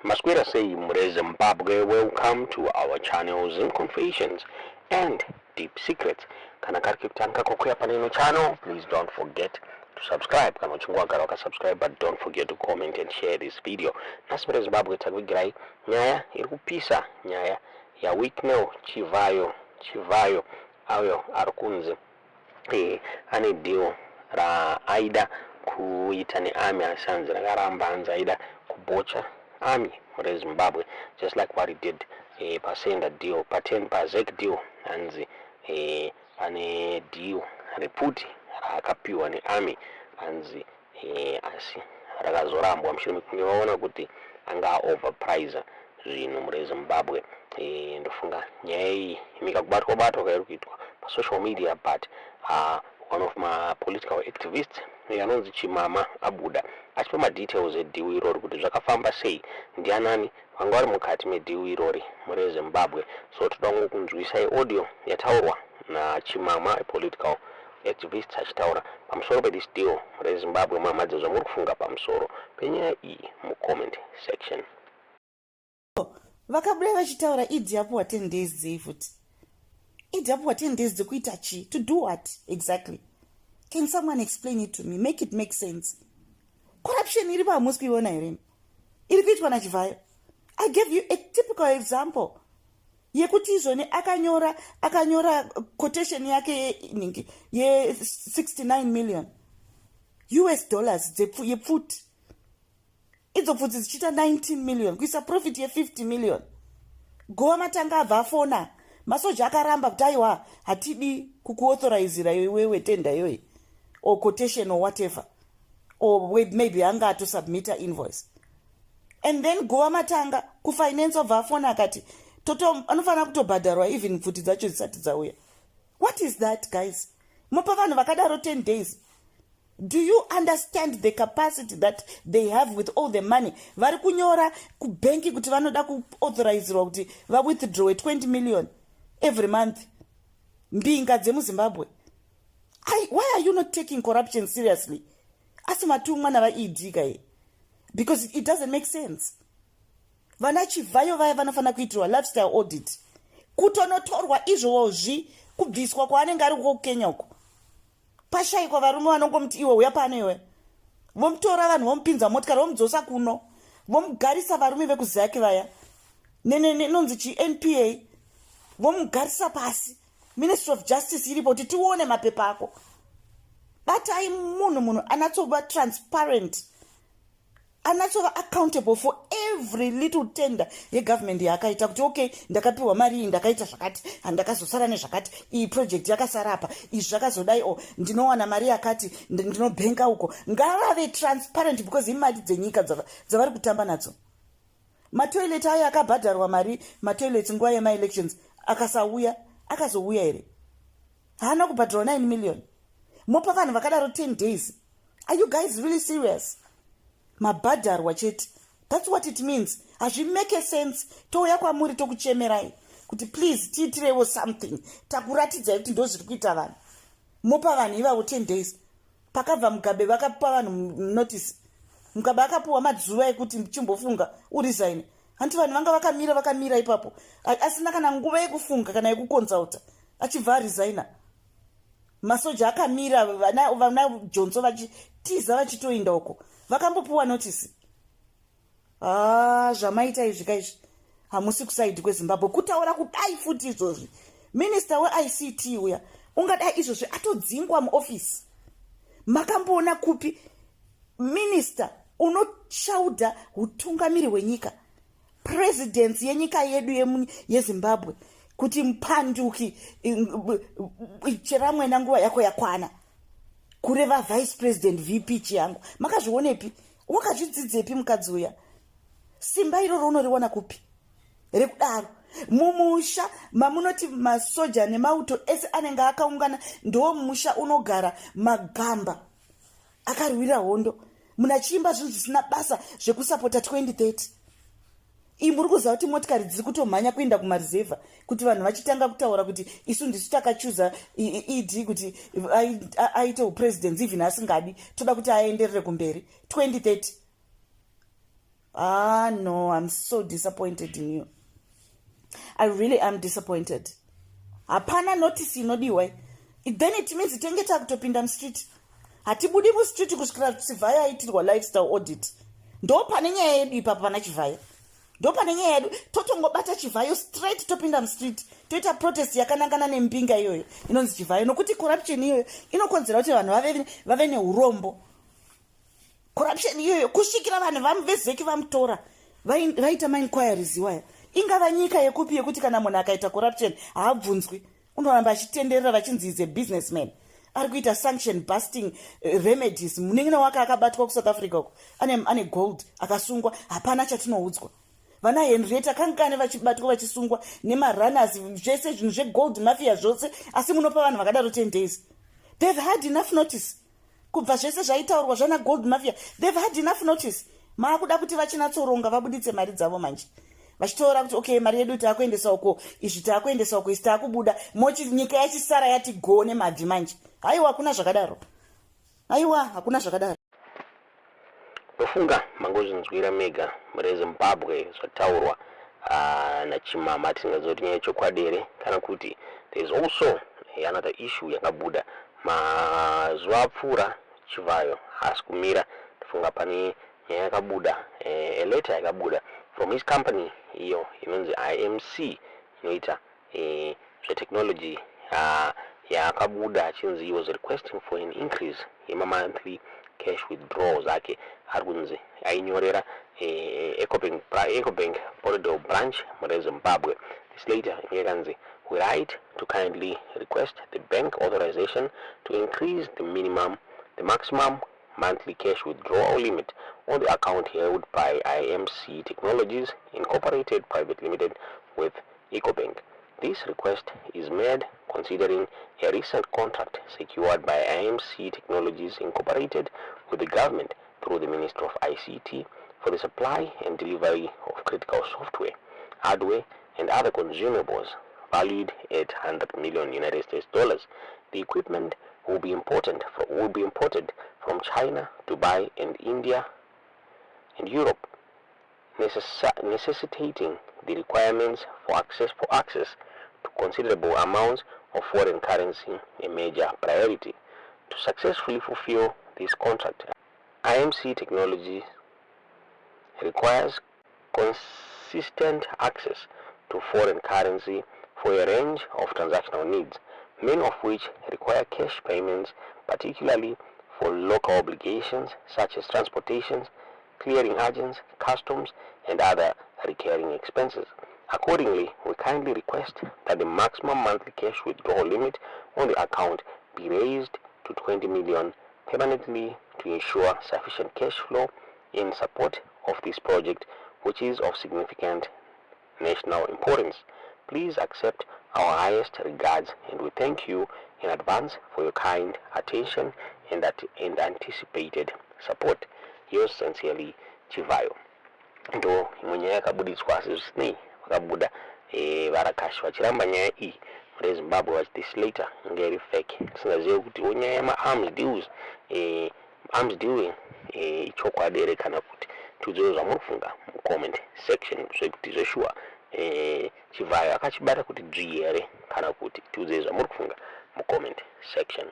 Maswera sei mureZimbabwe? Welcome to our channel, Zim Confessions and Deep Secrets. Kana kari kekutanga kukuya pane ino channel, please don't forget to subscribe. Kana uchinge wagara wakasubscribe, but don't forget to comment and share this video. Nhasi mureZimbabwe takuvigirai nyaya iri kupisa, nyaya yaWicknell Chivhayo. Chivhayo ayo ari kunzi ane deal raaida kuita nearmy, asi hanzi rakaramba. Hanzi aida kubocha army mureZimbabwe, just like what he did pasenda deal, paten paZEC deal. Hanzi pane deal repfuti raakapiwa nearmy, hanzi asi rakazorambwa mushure mekunge vaona kuti anga overprice zvinhu mureZimbabwe. Ndofunga nyaya iyi imika kubatwa batwa kairi kuitwa pasocial media, but one of mapolitical activists anonzi Chimama abuda achipa madetails edeal irori, kuti zvakafamba sei, ndianani vanga vari mukati medeal irori mureZimbabwe. So toda kungokunzwisai audio yataurwa naChimama, political activist, achitaura pamusoro pethis deal mureZimbabwe. Mamadze zvamuri kufunga pamusoro penyaya iyi mucomment section. Vakabuda vachitaura ED apuwa 10 days dzei futi? ED apuwa 10 days dzekuita chii? To do what exactly? Can someone explain it to me, make it make sense? Corruption iri pahamusi kuiona here iri kuitwa naChivhayo? I gave you a typical example yekuti izvoni akanyora quotation yake ningi ye69 million US dollars yepfuti, idzo pfutsi dzichiita 19 million, kuisa profit ye50 million. Guvamatanga abva afona, masoja akaramba kuti aiwa, hatidi kukuauthorizira iwewe tender iyoyi or quotation or whatever, or maybe anga atosubmita invoice. And then Guvamatanga kufinance obva afona akati anofanira kutobhadharwa even pfuti dzacho dzisati dzauya. What is that, guys? Mupa vanhu vakadaro 10 days? Do you understand the capacity that they have with all the money vari kunyora kubhenki kuti vanoda kuauthorizirwa kuti vawithdrawe 20 million every month? Mbinga dzemuZimbabwe. Why are you not taking corruption seriously? Asi matumwa navaED kai? Because it doesn't make sense. Vana Chivhayo vaya vanofanira kuitirwa lifestyle audit, kutonotorwa izvozvi, kubviswa kwaanenge ari kuKenya uko. Pashayikwa varume vanongomuti, "Iwe, uya pano iwe." Vomutora vanhu, vomupinza motikari, vomudzosa kuno, vomugarisa. Varume vekuZACC vaya nenonzi chiNPA, vomugarisa pasi. Ministry of Justice iripo kuti tione mapepa ako. Batai munhu, munhu anatsova transparent, anatsova accountable for every little tender yegovernment yaakaita, kuti okay, ndakapiwa mari iyi, ndakaita zvakati, handakazosara nezvakati, iyi project yakasara apa, izvi zvakazodai, o ndinowana mari yakati, ndinobhenka uko. Ngavave transparent, because imari dzenyika dzavari kutamba nadzo. Matoilet ayo akabhadharwa mari, matoilets nguva yemaelections akasauya, akazouya here? Haana kubhadharwa 9 million. Mopa vanhu vakadaro 10 days? Are you guys really serious? Mabhadharwa chete, that's what it means. Hazvimake sense. Touya kwamuri, tokuchemerai kuti please tiitirewo something. Takuratidzai kuti ndo zviri kuita vanhu. Mopa vanhu ivavo 10 days? Pakabva Mugabe vakapa vanhu notice. Mugabe akapiwa madzuva ekuti chimbofunga uresign. Hanti vanhu vanga vakamira, vakamira ipapo, asina kana nguva yekufunga kana yekuconsulta, achibva aresigna. Masoja akamira, vana Jonso vachitiza, vachitoinda uko, vakambopiwa notice? Ha, zvamaita izvi kaizvi, hamusi kuside kweZimbabwe. Kutaura kudai futi izvozvi, minista weICT uya ungadai izvozvi atodzingwa muofisi. Makamboona kupi minista unoshaudha utungamiri hwenyika, presidency yenyika yedu yeZimbabwe, kuti mupanduki, cheramwena, nguva yako yakwana, kureva Vice President VP Chiyangwa? Makazvionepi? Wakazvidzidzepi mukadzi uya? Simba iroro unoriwana kupi rekudaro? Mumusha mamunoti masoja nemauto ese anenge akaungana, ndo musha unogara magamba akarwira hondo. Munachiimba zvinhu zvisina basa zvekusapota 2030. Ii, muri kuziva kuti motikari dziri kutomhanya kuenda kumareserva, kuti vanhu vachitanga kutaura kuti isu ndisu takachuza ED kuti aite upresidency even asingadi, toda kuti aenderere kumberi 2030. Ah no, I'm so disappointed in you. I really am disappointed. Hapana notice inodiwa. Then it means tenge takutopinda mustreet. Hatibudi mustreet kusvikira Chivhayo aitirwa lifestyle audit. Ndo pane nyaya yedu ipapa, pana Chivhayo ndo pane nyaya yedu. Totongobata Chivhayo straight, topinda mustreet, toita protest yakanangana nembinga iyoyo inonzi Chivhayo, nokuti corruption iyoyo inokonzera kuti vanhu vave neurombo. Corruption iyoyo, kusvikira vanhu veZEC vamutora, vaita mainquiries iwaya. Ingava nyika yekupi yekuti kana munhu akaita corruption haabvunzwi, unoramba achitenderera, vachinzi is a businessman, ari kuita sanction busting remedies? Munin'ina wake akabatwa kuSouth Africa uko ane gold, akasungwa, hapana chatinoudzwa. Vana Henrieta kangani vachibatwa, vachisungwa nemarunners, zvese zvinhu zvegold mafia zvose, asi munopa vanhu vakadaro 10 days? They've had enough notice. Kubva zvese zvaitaurwa zvana gold mafia, they've had enough notice. Maakuda kuti vachinatsoronga, vabuditse mari dzavo manje, vachitora kuti okay, mari yedu taakuendesa uko, izvi taakuendesa uko, isi taakubuda mochi. Nyika yachisara yati go nemabvi manje. Haiwa, hakuna zvakadaro. Aiwa, hakuna zvakadaro. Ndofunga mangozvinzwira mega mureZimbabwe zvataurwa naChimama. Tingazoti nyaya yechokwadi here kana kuti there is also another issue yakabuda mazuva apfuura? Chivhayo haasi kumira. Ndofunga pane nyaya yakabuda, a letter yakabuda from his company iyo inonzi IMC, inoita zvetechnology, yakabuda achinzi he was requesting for an increase yemamonthly cash withdrawals ake. Ari kunzi ainyorera Ecobank Borrowdale branch mureZimbabwe. This letter yakanzi, "We write to kindly request the bank authorization to increase the maximum monthly cash withdrawal limit on the account held by IMC Technologies Incorporated Private Limited with Ecobank. This request is made considering a recent contract secured by IMC Technologies Incorporated with the government through the Ministry of ICT for the supply and delivery of critical software, hardware, and other consumables valued at 100 million United States dollars. The equipment will be imported from China, Dubai, and India and Europe, necessitating the requirements for access to considerable amounts of foreign currency, a major priority. To successfully fulfill this contract, IMC Technology requires consistent access to foreign currency for a range of transactional needs, many of which require cash payments, particularly for local obligations such as transportations, clearing agents, customs, and other recurring expenses. Accordingly, we kindly request that the maximum monthly cash withdrawal limit on the account be raised to 20 million permanently to ensure sufficient cash flow in support of this project, which is of significant national importance. Please accept our highest regards and we thank you in advance for your kind attention and anticipated support. Yours sincerely, Chivayo." Ndo imwe nyaya yakabuditswa, asi zvisinei vakabuda varakashi vachiramba nyaya iyi mureZimbabwe, vachiti this letter inge iri fake. Tisingazive kuti wo nyaya yemaarms deals, arms dealing, ichokwadi here kana kuti. Tiudzei zvamuri kufunga mucomment section, zvekuti zveshuwa Chivhayo akachibata kuti dzvi here kana kuti. Tiudzei zvamuri kufunga mucomment section.